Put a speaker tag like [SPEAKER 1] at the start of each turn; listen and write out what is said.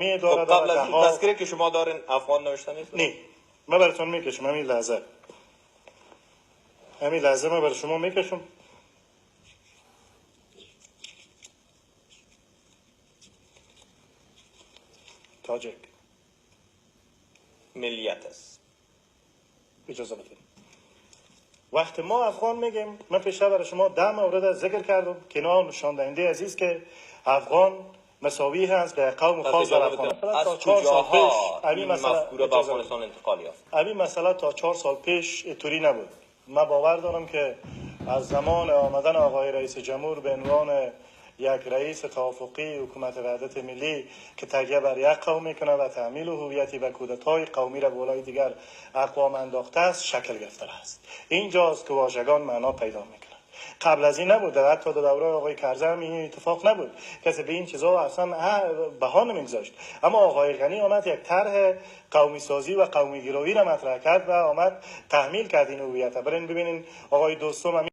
[SPEAKER 1] داره.
[SPEAKER 2] خب قبل از این تذکره که شما دارین افغان نوشته نیست؟
[SPEAKER 1] نه، من براتون میکشم همین لحظه، همین لحظه من برای شما میکشم. تاجک
[SPEAKER 2] ملیت است.
[SPEAKER 1] اجازه بدید وقتی ما افغان میگیم، من پیشتر برای شما 10 مورد ذکر کردم که اینا نشان دهنده عزیز که افغان مساوی هست به قوم خاص در افغانستان.
[SPEAKER 2] از کجاها این مفکوره به افغانستان انتقال یافت؟
[SPEAKER 1] همین مسئله تا 4 سال پیش اینطوری نبود. من باور دارم که از زمان آمدن آقای رئیس جمهور به عنوان یک رئیس توافقی حکومت وحدت ملی که تکیه بر یک قوم میکنه و تحمیل هویتی و کودتای قومی را بالای دیگر اقوام انداخته است، شکل گرفته است. اینجاست که واژگان معنا پیدا میکنند. قبل از این نبود، حتی در دوره آقای کرزی هم این اتفاق نبود، کسی به این چیزا اصلا بها نمیگذاشت. اما آقای غنی آمد یک طرح قومی سازی و قومی گرایی را مطرح کرد و آمد تحمیل کرد این هویت. برین ببینین آقای دوستم